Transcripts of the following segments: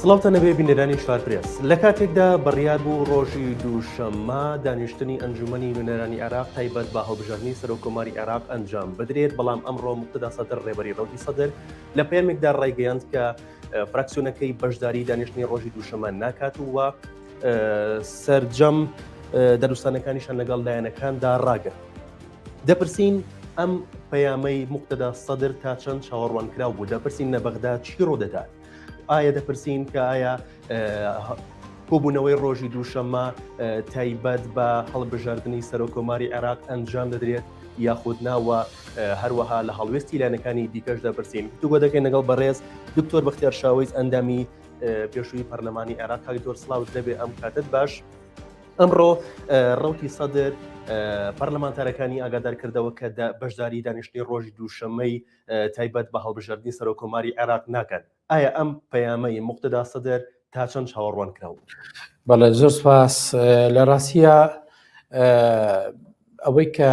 سڵاوتان لەبێ بینەرانی شارپرێس. لە کاتێکدا بڕیار بوو ڕۆژی دووشەممە دانیشتنی ئەنجومەنی نوێنەرانی عێراق تایبەت بە هەڵبژاردنی سەرۆککۆماری عێراق ئەنجام بدرێت، بەڵام ئەمڕۆ موقتەدا سەدر ڕێبەری ڕەوتی سەدر لە پەیامێکدا ڕایگەیاند کە فراکسیۆنەکەی بەشداری دانیشتنی ڕۆژی دووشەممە ناکات و سەرجەم دانوستانەکانیشان لەگەڵ لایەنەکاندا ڕاگرت. دەپرسین ئەم پەیامەی موقتەدا سەدر تا چەند چاوەڕوانکراو بوو؟ دەپرسین لە بەغدا چی ڕوودەدات؟ ئایا دەپرسین کە ئایا کۆبوونەوەی ڕۆژی دووشەممە تایبەت بە هەڵبژاردنی سەرۆکۆماری عێراق ئەنجام دەدرێت یاخود ناوە هەروەها لە هەڵوێستی لایەنەکانی دیکەش دەپرسین گفتوگۆ دەکەین لەگەڵ بەڕێز دکتۆر بەختیار شاوەیس ئەندامی پێشووی پەرلەمانی عێراق کاک دکتۆر سڵاوت لێبێ ئەم کاتت باش. ئەمڕۆ ڕەوتی سەدر پەرلەمانتارەکانی ئاگادار کردەوە کە بەشداری دانیشتنی ڕۆژی دووشەممەی تایبەت بە هەڵبژاردنی سەرۆککۆماری عێراق ناکەن. ئایا ئەم پەیامەی موقتەدا سەدر تا چەند چاوەڕوان کراو بوو؟ بەڵێ زۆر سپاس. لە ڕاستیە ئەوەی کە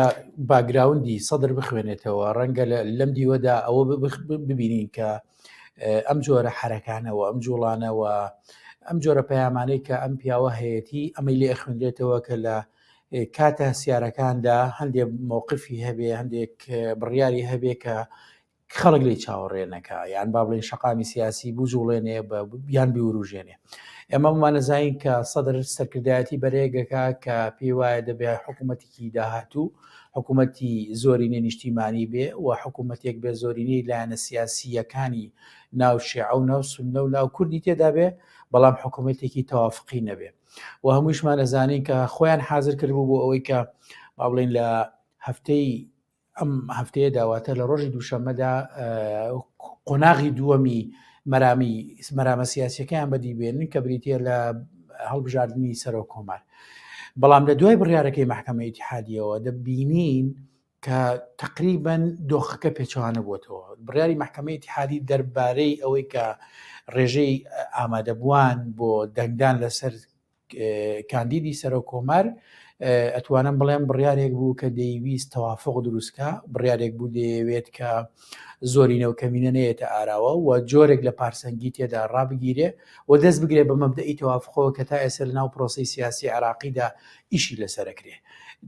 باگراوندی سەدر بخوێنێتەوە ڕەنگە لەم دیوەدا ئەوە ببینین کە ئەم جۆرە حرەکانەوە ئەم جوڵانەوە ئەم جۆرە پەیامانەی کە ئەم پیاوە هەیەتی ئەمەی لێ خوێندرێتەوە کە لە کاتە هەستیارەکاندا هەندێک مەوقفی هەبێ هەندێک بڕیاری هەبێ کە خەڵک لێی چاوەڕێ نەکا یان با بڵێن شەقامی سیاسی بجوڵێنێ یان بیوروژێنێ ئێمە بمانەزانین کە سەدر سەرکردایەتی بەرەیەکەکە کە پێی وایە دەبێ حکوومەتێکی داهاتوو حکوومەتی زۆرینەی نیشتیمانی بێ و حکوومەتێک بێ زۆرینەی لایەنە سیاسییەکانی ناو شێعە و ناو سوننە و ناو کوردی تێدا بێ بەڵام حکوومەتێکی تەوافقی نەبێ و هەموویشمان ئەزانین کە خۆیان حازر کردبوو بۆ ئەوەی کە با بڵێین لە هەفتەی ئەم هەفتەیەدا واتە لە ڕۆژی دووشەممەدا قۆناغی دووەمی مەرامی مەرامە سیاسیەکەیان بەدی بێنن کە بریتە لە هەڵبژاردننی سەرۆک کۆمار بەڵام لە دوای بڕیارەکەی محکمە ئیتحادیەوە دەبینین کە تقریبا دۆخەکە پێچوانە بووەتەوە بڕیاری محکمە ئیتحادی دەربارەی ئەوەی کە ڕێژەی ئامادەبووان بۆ دەنگدان لەسەر کاندیدی سەرۆک کۆمار ئەتوانم بڵێم بڕیارێک بوو کە دەیویست تەوافق دروستکە بڕیارێک بوو دەیەوێت کە زۆرینە و کەمینە نەیەتە ئاراوە و جۆرێک لە پارسەنگی تێدا ڕابگیرێ و دەست بگرێ بە مەبدەئی تەوافقەوە کە تا ئێستا لە ناو پرۆسەی سیاسی عێراقیدا ئیشی لەسەرەکرێ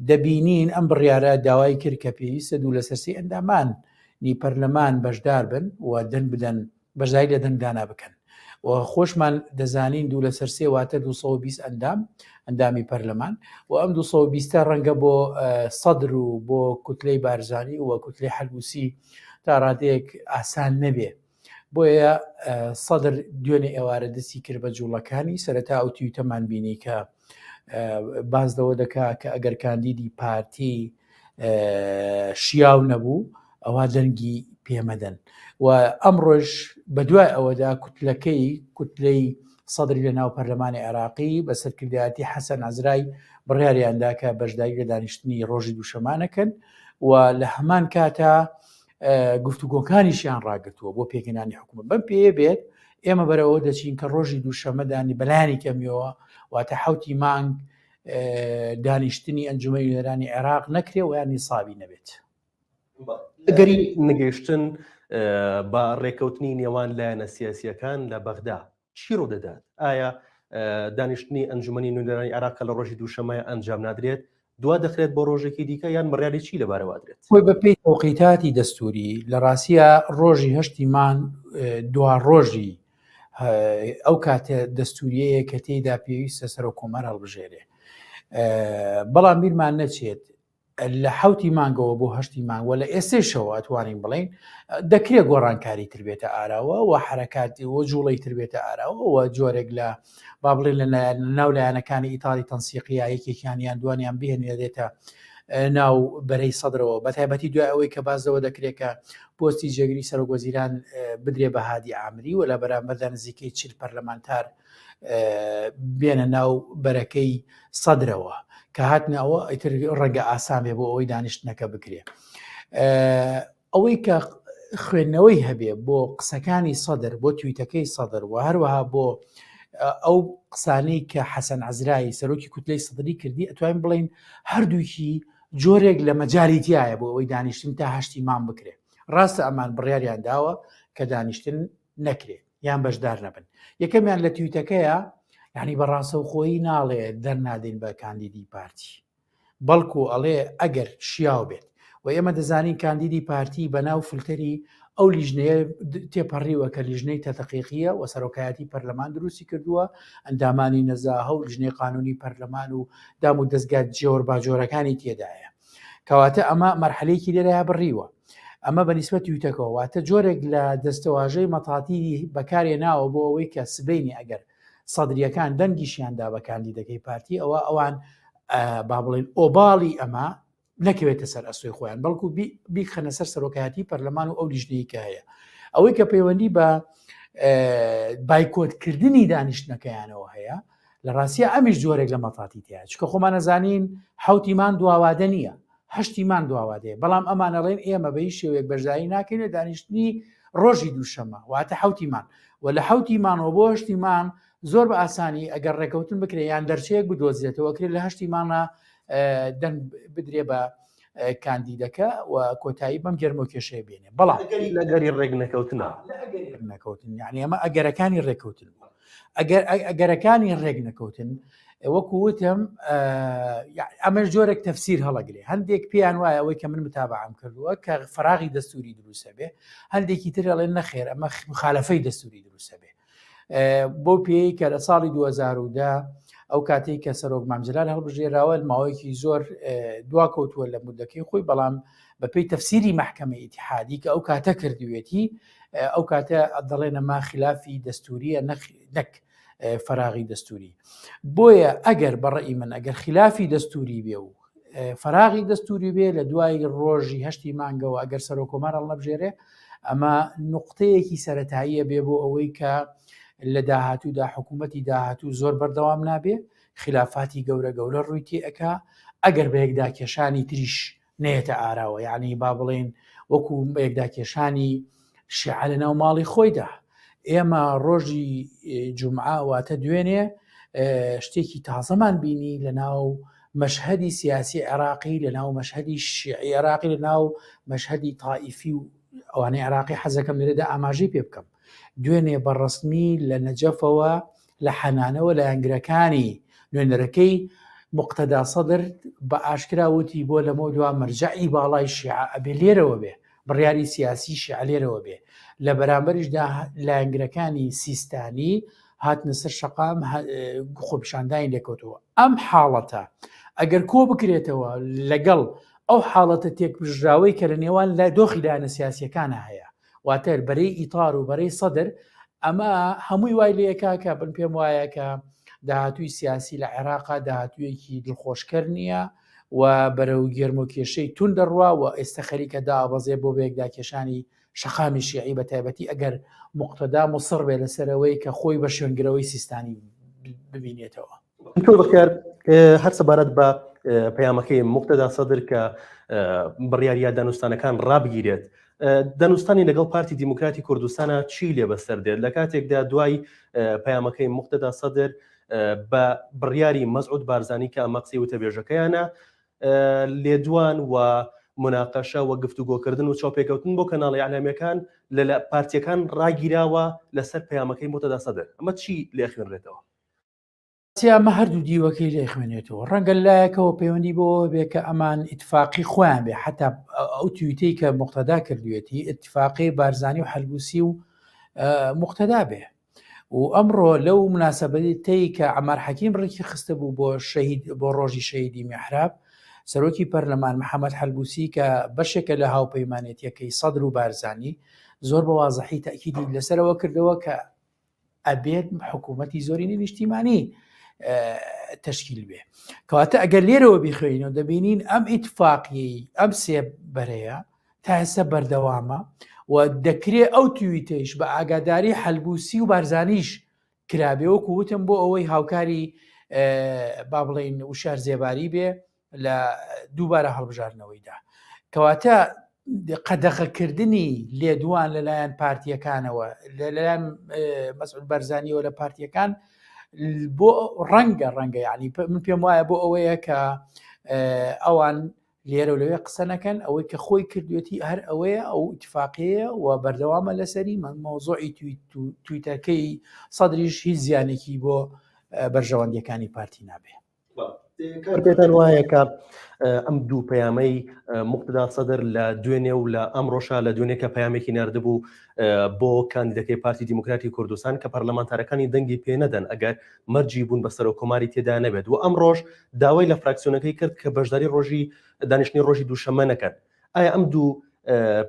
دەبینین ئەم بڕیارە داوای کرد کە پێویستە دوو لەسەر سێی ئەندامانی پەرلەمان بەشدار بن و دەنگ بدەن بەشداری لە دەنگدانا بکەن و خۆشمان دەزانین دوو لەسەر سێ واتە 220 ئەندام ئەندامی پەرلەمان و ئەم 220 ڕەنگە بۆ سەدر و بۆ کوتلەی بارزانی و کوتلەی حەلبوسی تا ڕادەیەک ئاسان نەبێ بۆیە سەدر دوێنێ ئێوارە دەستی کرد بە جوڵەکانی سەرەتا ئەو تویتەمان بینی کە باز لەوە دەکا کە ئەگەر کاندیدی پارتی شیاو نەبوو ئەوا دەنگی پێمەدەن و ئەمڕۆش بەدوای ئەوەدا کوتلەکەی کوتلەی سەدری لە ناو پەرلەمانی عێراقی بە سەرکردایەتی حەسەن عەزرای بڕیاریاندا کە بەشداری لە دانیشتنی ڕۆژی دووشەمانەکەن و لە هەمان کاتا گفتوگۆکانیشیان ڕاگرتووە بۆ پێکهێنانی حکوومەت بەم پێیە بێت ئێمە بەرەوە دەچین کە ڕۆژی دووشەمەدانی بەلایانی کەمیەوە واتە حوتی مانگ دانیشتنی ئەنجومەنی نوێنەرانی عێراق نەکرێ و یان نیسابی نەبێت. ئەگەری نەگەیشتن بە ڕێکەوتنی نێوان لایەنە سیاسییەکان لە بەغدا چی ڕوودەدات؟ ئایا دانیشتنی ئەنجومەنی نوێنەرانی عێراق کە لە ڕۆژی دووشەممە ئەنجام نادرێت، دوا دەخرێت بۆ ڕۆژێکی دیکە یان بڕیاری چی لەبارەوە ئەدرێت؟ خۆی بەپێی تەوقیتاتی دەستووری لە ڕاستیا ڕۆژی هەشتی مانگ دوا ڕۆژی ئەو کاتە دەستوریەیە کە تێیدا پێویستە سەرۆک کۆمار هەڵبژێرێ بەڵام بیرمان نەچێت لە حوتی مانگەوە بۆ هەشتی مانگ وە لە ئێستێشەوە ئەتوانین بڵین دەکرێت گۆڕانکاری تر بێتە ئاراوە و حرەکاتی و جوڵەی تر بێتە ئاراوە و جۆرێک لە با بڵێن لە ناو لایەنەکانی ئیتاری تەنسیقیا یەکێکیان یان دوانیان بهێنێتە ناو بەرەی سەدرەوە بە تایبەتی دوای ئەوەی کە باس لەوە دەکرێت کە پۆستی جێگری سەرۆک وەزیران بدرێ بە هادی عامری و لە بەرامبەردا نزیکەی 40 پەرلەمانتار بێنە ناو بەرەکەی سەدرەوە کە هاتنەوە ئیتر ڕەنگە ئاسان بێ بۆ ئەوەی دانیشتنەکە بکرێ. ئەوەی کە خوێندنەوەی هەبێ بۆ قسەکانی سەدر بۆ تویتەکەی سەدر و هەروەها بۆ ئەو قسانەی کە حەسەن عەزرایی سەرۆکی کوتلەی سەدری کردی ئەتوانین بڵین هەردووکی جۆرێک لە مەجای تایە بۆ ئەوەی دانیشتن تا هەشتی مام بکرێ ڕاستە ئەمان بڕیاریان داوە کە دانیشتن نەکرێ. یان بەشدار نەبن. یەکەمیان لە تویتەکەیە یعنی بە ڕاستەوخۆیی ناڵێ دەرنادەین بە کاندیدی پارتی بەڵکو ئەڵێ ئەگەر شیاو بێت و ئێمە دەزانین کاندیدی پارتی بەناو فلتەری ئەو لیژنەیە تێپەڕیوە کە لیژنەی تەتەقیقیە و سەرۆکایەتی پەرلەمان دروستی کردووە ئەندامانی نەزاهە و لیژنەی قانونی پەرلەمان و دام و دەستگا جۆرباجۆرەکانی تێدایە کەواتە ئەمە مەرحەلەیەکی لێرە بڕیوە ئەمە بە نیسبەت تویتەکەوە واتە جۆرێک لە دەستەواژەی مەتاتی بەکارێ ناوە بۆ ئەوەی کە سبینی ئەگەر سەدریەکان دەنگیشیان دا بە کاندیدەکەی پارتی ئەوە ئەوان با بڵێن ئۆباڵی ئەمە نەکەوێتە سەر ئەستۆی خۆیان بەڵکو بیخەنە سەر سەرۆکایەتی پەرلەمان و ئەو لیژنەی کە هەیە ئەوەی کە پەیوەندی بە بایکۆتکردنی دانیشتنەکەیانەوە هەیە لە ڕاستە ئەمیش جۆرێک لە مەتاتی تیا چکە خۆمانەزانین حوتیمان دواوادە نییە هەشتیمان دواوادەیە بەڵام ئەمانەڵێن ئێمە بە هیچ شێوەیەک بەشداری ناکەین لە دانیشتنی ڕۆژی دووشەمە واتە حوتیمان و لە حوتیمانەوە بۆ هەشتیمان زۆر بە ئاسانی ئەگەر ڕێکەوتن بکرێت یان دەرچەیەک بدۆزرێتەوە کرێت لە هەشتیمانە دەنگ بدرێ بە کاندیدەکە و کۆتایی بەم گەرمە و کێشەیە بێنێ بەڵام لەگەری ڕێک نەکەوتنە نەکەوتن یعنی ئەمە ئەگەرەکانی ڕێککەوتن بوو ئەگەر ئەگەرەکانی ڕێک نەکەوتن وەکو وتم ئەمەش جۆرێک تەفسیر هەڵەگرێ هەندێک پێیان وایە ئەوەی کە من متابعام کردووە کە فراغی دەستوری دروستە بێ هەندێکی تر ئەڵێن نەخێر ئەمە مخالفەی دەستوری دروستە بێ بۆ پێی کە لە ساڵی 2010 ئەو کاتێک کە سەرۆک مامجلال هەڵبژێراوە ماوەیەکی زۆر دوا کەوتووە لە مدەکەی خۆی بەڵام بەپێی تەفسیری مەحکەمەی ئیتیحادی کە ئەو کاتە کردوێتی ئەو کاتە دەڵێن ئەمە خلافی دەستوریە نەک فراغی دەستوری بۆیە ئەگەر بەڕئی من ئەگەر خلافی دەستوری بێ و فراغی دەستوری بێ لە دوای ڕۆژی هەشتی مانگەوە ئەگەر سەرۆکۆمار هەڵنەبژێرێ ئەمە نقطەیەکی سەتاییە بێ بۆ ئەوەی کە لە داهاتوودا حکوومەتی داهاتوو زۆر بەردەوام نابێ خلافاتی گەورە گەورە ڕووی تێ ئەکا ئەگەر بە یەکداکێشانی تریش نەیەتە ئاراوە یعنی با بڵێین وەکو بەیەکداکێشانی شیعە لە ناو ماڵی خۆیدا ئێمە ڕۆژی جمعە واتە دوێنێ شتێکی تازەمان بینی لە ناو مەشهدی سیاسی عێراقی لە ناو مەشهدی شیعی عێراقی لە ناو مەشهدی تائیفی و ئەوانەی عێراقی حەزەکەم لێرەدا ئاماژەی پێ بکەم دوێنێ بە ڕەسمی لە نەجەفەوە لە حەنانەوە لایەنگرەکانی نوێنەرەکەی موقتەدا سەدر بە ئاشکرا وتی بۆ لەمەو دوا مەرجەعی باڵای شیعە ئەبێ لێرەوە بێ بڕیاری سیاسی شیعە لێرەوە بێ لە بەرامبەریشدا لایەنگرەکانی سیستانی هاتنە سەر شەقام خۆپیشاندانی لێکەوتەوە ئەم حاڵەتە ئەگەر کۆ بکرێتەوە لەگەڵ ئەو حاڵەتە تێکپژراوەی کە لە نێوان لە دۆخی لایەنە سیاسیەکانە هەیە واتە بەرەی ئیتار و بەرەی سەدر ئەمە هەمووی وای لەکا کە بن پێم وایە کە داهاتووی سیاسی لە عێراقا داهاتوویەکی دڵخۆشکەر نییە و بەرەو گێرمە و کێشەی تون دەڕوا و ئێستا خەریکە دابەزێ بۆ بەیەکداکێشانی شەقامی شیعی بە تایبەتی ئەگەر مقتەدا مصر بێ لەسەرەوەی کە خۆی بە شوێنگرەوەی سیستانی ببینێتەوە. دکتۆر بەختیار هەر سەبارەت بە پەیامەکەی مقتەدا سەدر کە بڕیاریا دانوستانەکان ڕابگیرێت دانوستانی لەگەڵ پارتی دیموکراتی کوردستانە چی لێ بەسەر دێت لە کاتێکدا دوای پەیامەکەی مقتەدا سەدر بە بڕیاری مەسعود بارزانی کە ئەمە قسەی وتەبێژەکەیانە لێدوان و مناقەشە و گفتوگۆکردن و چاوپێکەوتن بۆ کەناڵی ئەعلامیەکان لە پارتیەکان ڕاگیراوە لەسەر پەیامەکەی مقتەدا سەدر ئەمە چی لێ خوێنرێتەوە؟ ئەمە هەردوو دیوەکەی لێ خوێنێتەوە ڕەنگە لایەکەوە پەیوەندی بۆ بێ کە ئەمان ئیتفاقی خۆیان بێ حتا ئەو تویتەی کە مقتەدا کردوێتی ئیتفاقی بارزانی و حەلبوسی و مقتەدا بێ و ئەمڕۆ لەو مناسبەتەی کە عەمار حەکیم ڕێکی خستە بوو بۆ شەهید بۆ ڕۆژی شەهیدی میحراب سەرۆکی پەرلەمان محەممەد حەلبوسی کە بەشێکە لە هاوپەیمانێتیەکەی سەدر و بارزانی زۆر بە وازحی تەکیدی لەسەرەوە کردەوە کە ئەبێت حکوومەتی زۆرینەی نیشتیمانی تشکیل بێ کەواتە ئەگەر لێرەوە بیخوێنەوە دەبینین ئەم ئیتفاقی ئەم سێ بەرەیە تا ئێستا بەردەوامە و دەکرێ ئەو تویتەیش بە ئاگاداری حەلبوسی و بارزانیش کرابێ وەکو وتم بۆ ئەوەی هاوکاری با بڵین وشار زێباری بێ لە دووبارە هەڵبژاردنەوەیدا کەواتە قەدەغەکردنی لێدوان لەلایەن پارتیەکانەوە لەلایەن مەسعود بەرزانیەوە لە پارتیەکان بۆ ڕەنگە ڕەنگە یعنی من پێم وایە بۆ ئەوەیە کە ئەوان لێرە و لەوێ قسە نەکەن ئەوەی کە خۆی کردوێتی هەر ئەوەیە ئەو ئیتفاقیەیە و بەردەوامە لەسەری من مەوزوعی تویتەکەی سەدریش هیچ زیانێکی بۆ بەرژەوەندیەکانی پارتی نابێ. پێتان وایە کە ئەم دوو پەیامەی مقتدا سەدر لە دوێنێ و لە ئەمڕۆشا لە دوێنێ کە پەیامێکی نردبوو بۆ کاندیدەکەی پارتی دیموکراتی کوردستان کە پەرلەمانتارەکانی دەنگی پێ نەدەن ئەگەر مەرجی بوون بە سەرۆک کۆماری تێدا نەبێت و ئەمڕۆش داوای لە فراکسیۆنەکەی کرد کە بەشداری ڕۆژی دانیشتنی ڕۆژی دووشەممە نەکەن ئایا ئەم دوو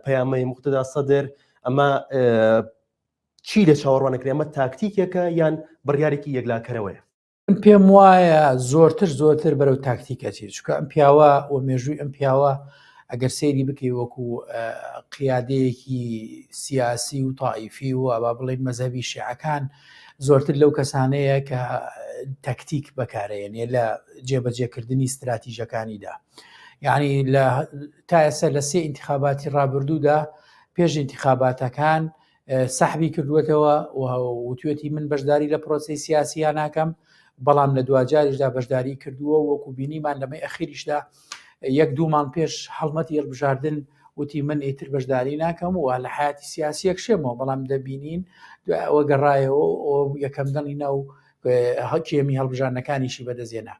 پەیامەی مقتدا سەدر ئەمە چی لە چاوەڕوانەکرێ ئەمە تاکتیکێکە یان بڕیارێکی یەکلاکەرەوەیە؟ من پێم وایە زۆرتر زۆرتر بەرەو تاکتیک ئەچێت چونکە ئەم پیاوە و مێژووی ئەم پیاوە ئەگەر سەیری بکەی وەکو قیادەیەکی سیاسی و تائیفی و با بڵێین مەزهەبی شیعەکان زۆرتر لەو کەسانەیە کە تەکتیک بەکارەیەنێ لە جێبەجێکردنی استراتیژەکانیدا یعنی لە تا ئێستا لە سێ ئینتخاباتی ڕابردوودا پێش ئینتخاباتەکان سەحبی کردووەتەوە و وتوێتی من بەشداری لە پرۆسەی سیاسییا ناکەم، بەڵام لە دواجاریشدا بەشداری کردووە و وەکو بینیمان لەمەی ئەخیریشدا یەک دوو مانگ پێش هەڵمەتی هەڵبژاردن وتی من ئیتر بەشداری ناکەم و لە حیاتی سیاسی ئەکشێمەوە، بەڵام دەبینین دوای ئەوە گەڕایەوە و یەکەم دەنگی ناو کێمی هەڵبژاردنەکانیشی بەدەستهێنا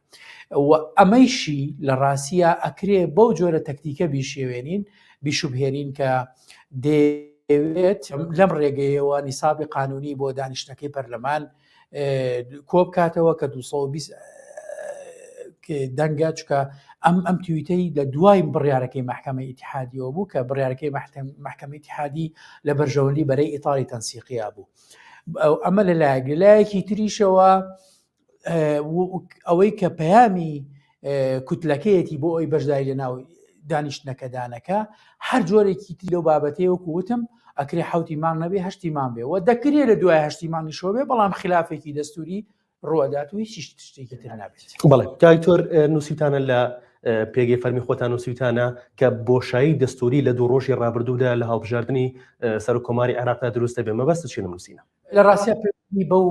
و ئەمەیشی لە ڕاستیا ئەکرێ بەو جۆرە تەکتیکە بیشێوێنین بیشوبهێنین کە دەیەوێت لەم ڕێگەیەوە نیسابی قانونی بۆ دانیشتنەکەی پەرلەمان کۆبکاتەوە کە 220 دەنگە چکە ئەم ئەم تویتەی لە دوای بڕیارەکەی محکمە ئیتحادیەوە بوو کە بڕیارەکەی محکمە ئیتحادی لە بەرژەوەندی بەرەی ئیتاری تەنسیقیا بوو ئەمە لە لایەک لە لایەکی تریشەوە ئەوەی کە پەیامی کوتلەکەیەتی بۆ ئەوی بەشداری لە ناو دانیشتنەکەدانەکە هەر جۆرێکی تری لەو بابەتەیە وەکو وتم ئەکرێ حوتی مانگ نەبێ هەشتی مان بێ و دەکرێ لە دوای هەشتی مانگیشەوە بێ بەڵام خلافێکی دەستوری ڕوئەدات و هیچ شتێکی تر نابێت. بەڵێ دکتۆر نووسیتانە لە پێگەی فەرمی خۆتان نووسیتانە کە بۆشایی دەستوری لە دوو ڕۆژی ڕابردوودا لە هەڵبژاردنی سەرۆک کۆماری عێراقدا دروست دەبێت مەبەست چی لەم نووسینە؟ لە ڕاستیا پەیوەندی بەو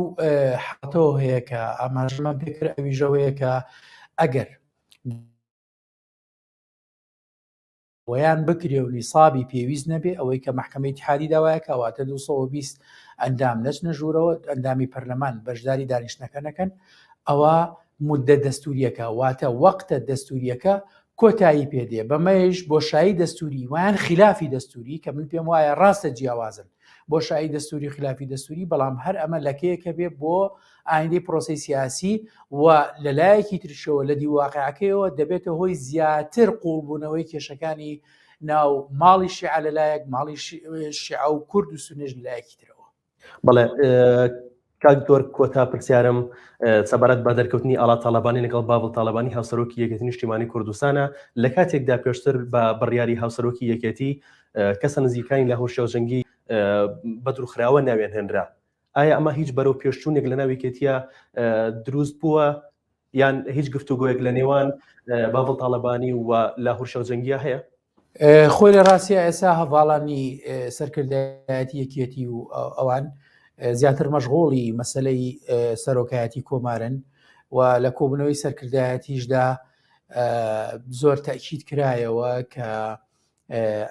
حاڵەتەوە هەیە کە ئاماژەمان پێکرد ئەویش ئەوەیە کە ئەگەر وەیان بکرێ و نیسابی پێویست نەبێ ئەوەی کە مەحکەمەی ئیتحادی داوایە کە واتە 220 ئەندام نەچنە ژوورەوە ئەندامی پەرلەمان بەشداری دانیشتنەکە نەکەن ئەوە مدە دەستوریەکە واتە وەقتە دەستوریەکە کۆتایی پێدێ بەمەیش بۆشایی دەستوری ویان خلافی دەستوری کە من پێم وایە ڕاستە جیاوازن بۆشایی دەستوری خلافی دەستوری بەڵام هەر ئەمە لەکەیەکە بێ بۆ ئایندەی پرۆسەی سیاسی و لەلایەکی ترشەوە لە دیو واقعەکەیەوە دەبێتە هۆی زیاتر قوڵبوونەوەی کێشەکانی ناو ماڵی شیعە لەلایەک ماڵی شیعە و کورد و سوننەش لەلایەکی ترەوە. بەڵێ کاک دکتۆر کۆتا پرسیارم سەبارەت بە دەرکەوتنی ئاڵا تاڵەبانی لەگەڵ باڤڵ تاڵەبانی هاوسەرۆکی یەکێتی نیشتیمانی کوردستانە لە کاتێکدا پێشتر بە بڕیاری هاوسەرۆکی یەکێتی کەسە نزیکانی لاهور شێخ جەنگی بە دوورخراوە ناویان هێنرا ئایا ئەمە هیچ بەرەو پێشچوونێک لە ناو یەکێتیە دروست بووە یان هیچ گفتوگۆیەک لە نێوان باڤڵ تاڵەبانی و لاهور شێخ جەنگیە هەیە؟ خۆی لە ڕاستیا ئێستا هەڤاڵانی سەرکردایەتی یەکێتی و ئەوان زیاتر مەشغوڵی مەسلەی سەرۆکایەتی کۆمارن و لە کۆبوونەوەی سەرکردایەتیشدا زۆر تەکیید کرایەوە کە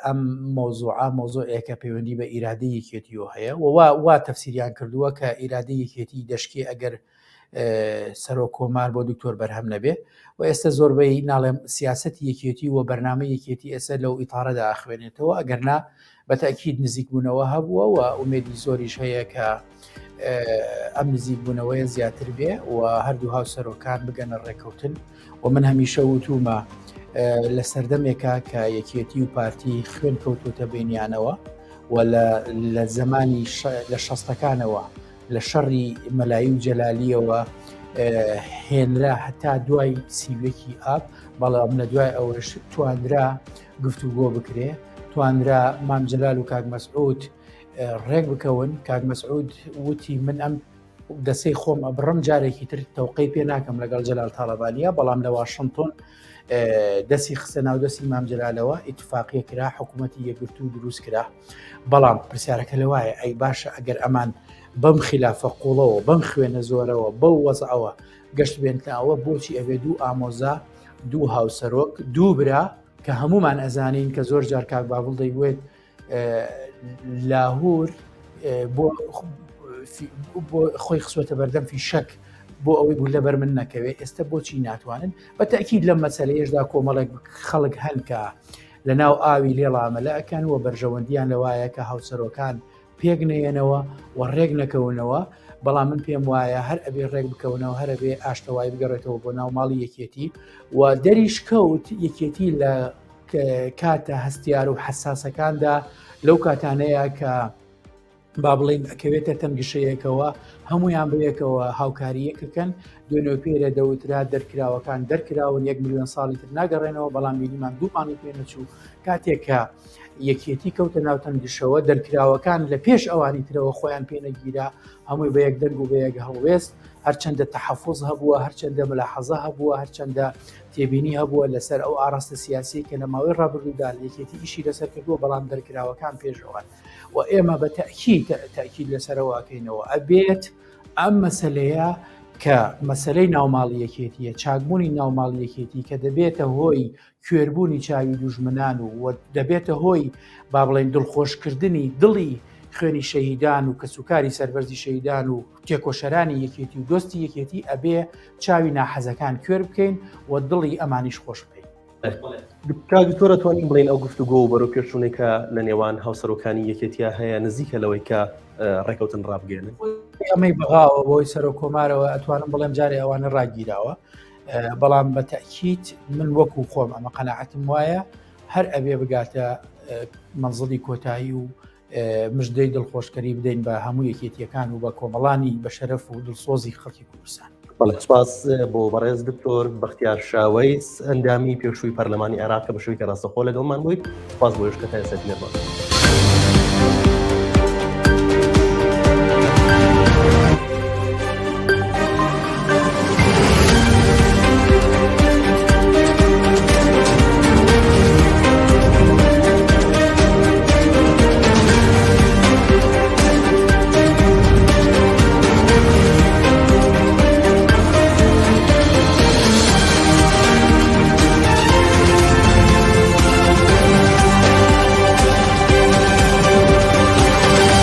ئەم مەوزوعە مەوزوعێکە پەیوەندی بە ئیرادەی یەکێتیەوە هەیە و وا وا تەفسیریان کردووە کە ئیرادەی یەکێتی دەشکێ ئەگەر سەرۆک کۆمار بۆ دکتۆر بەرهەم نەبێ و ئێستا زۆربەی ناڵێم سیاستی یەکێتی و بەرنامە یەکێتی ئێستا لەو ئیتارەدا ئەخوێنێتەوە ئەگەر نا بە تەئکید نزیکبوونەوە هەبووە و ئومێدی زۆریش هەیە کە ئەم نزیکبوونەوەیە زیاتر بێ و هەردوو هاوسەرۆکان بگەنە ڕێککەوتن و من هەمیشە وتومە لە سەردەمێکا کە یەکێتی و پارتی خوێن کەوتوتە بینیانەوە و لە زمانی لە شەستەکانەوە لە شەڕی مەلایی و جەلالیەوە هێنرا هەتا دوای سیوەکی ئاب بەڵام لە دوای ئەوەش توانرا گفتوگۆ بکرێ توانرا مام جەلال و کاک مەسعود ڕێک بکەون کاک مەسعود وتی من ئەم دەسەی خۆم ئەبڕم جارێکی تر تەوقەی پێ ناکەم لەگەڵ جەلال تاڵەبانیە بەڵام لە واشنگتۆن دەستی خستە ناو دەستی مام جەلالەوە ئیتفاقیە کرا حکوومەتی یەکگرتوو دروست کرا بەڵام پرسیارەکە لەوایە ئەی باشە ئەگەر ئەمان بەم خلافە قوڵەوە بەم خوێنە زۆرەوە بەو وەزعەوە گەشت بێنتەوە بۆچی ئەبێ دوو ئامۆزا دوو هاوسەرۆک دوو برا. کە هەمومان ئەزانین کە زۆر جار کاک بابڵ دەیوێت لاهور بۆ خۆی خسوەتە بەردەم فیشەک بۆ ئەوەی گولە بەر من نەکەوێت ئێستا بۆچی ناتوانن بە تەکیید لەم مەسەلەیەشدا کۆمەڵێک خەڵک هەن کە لە ناو ئاوی لێڵا مەلە ئەکەن و بەرژەوەندیان لەوایە کە هاوسەرۆکان پێک نەیەنەوە و ڕێک نەکەونەوە بەڵام من پێم وایە هەر ئەبێ ڕێک بکەونەوە هەر ئەبێ ئاشتەوایی بگەڕێتەوە بۆ ناو ماڵی یەکێتی و دەریش کەوت یەکێتی لە کاتە هەستیار و حەساسەکاندا لەو کاتانەیە کە با بڵین ئەکەوێتە تەنگشەیەکەوە هەمویان بەیەکەوە هاوکاریەکەکەن دوێنێ پێرە دەوترا دەرکراوەکان دەرکراون یەک میلیۆن ساڵی تر ناگەڕێنەوە بەڵام بینیمان دوو مانگی پێ نەچوو کاتێک کە یەکێتی کەوتە ناو تەنگشەوە دەرکراوەکان لە پێش ئەوانی ترەوە خۆیان پێ نەگیرا هەمووی بە یەک دەنگ و بە یەک هەڵوێست هەرچەندە تەحەفوز هەبووە هەرچەندە ملاحەزە هەبووە هەرچەندە تێبینی هەبووە لەسەر ئەو ئاراستە سیاسی کە لە ماوەی ڕابردوودا یەکێتی ئیشی لەسەر کردووە بەڵام دەرکراوەکان پێشەوەن و ئێمە بە تەئکید تەئکید لەسەرەوە ئەکەینەوە ئەبێت ئەم مەسەلەیە کە مەسەلەی ناوماڵی یەکێتیە چاکبوونی ناوماڵی یەکێتی کە دەبێتە هۆی کوێربوونی چاوی دوژمنان و دەبێتە هۆی با بڵێن دڵخۆشکردنی دڵی خوێنی شەهیدان و کەسوکاری سەربەرزی شەهیدان و تێکۆشەرانی یەکێتی و دۆستی یەکێتی ئەبێ چاوی ناحەزەکان کوێر بکەین و دڵی ئەمانیش خۆش بکەین. کاک دکتۆر ئەتوانین بڵێین ئەو گفتوگۆ و بەرەو پێشچوونەی کە لە نێوان هاوسەرۆکانی یەکێتیا هەیە نزیکە لەوەی کە ڕێکەوتن ڕابگەێنن ئەمەی بەغاوە بۆی سەرۆک کۆمارەوە ئەتوانم بڵێم جارێ ئەوانە ڕاگیراوە بەڵام بە تەکیت من وەکو خۆم ئەمە قەنەعەتم وایە هەر ئەبێ بگاتە منزڵی کۆتایی و مژدەی دڵخۆشکەری بدەین بە هەموو یەکێتیەکان و بە کۆمەڵانی بە شەرەف و دڵسۆزی خەڵکی کوردستان. بەڵێ سپاس بۆ بەڕێز دکتۆر بەختیار شاوەیس ئەندامی پێشووی پەرلەمانی عێراق کە بە شێوەیەکی ڕاستەوخۆ لەگەڵمان بوویت سپاس بۆ یش کە تا ئێستا بینەرمان.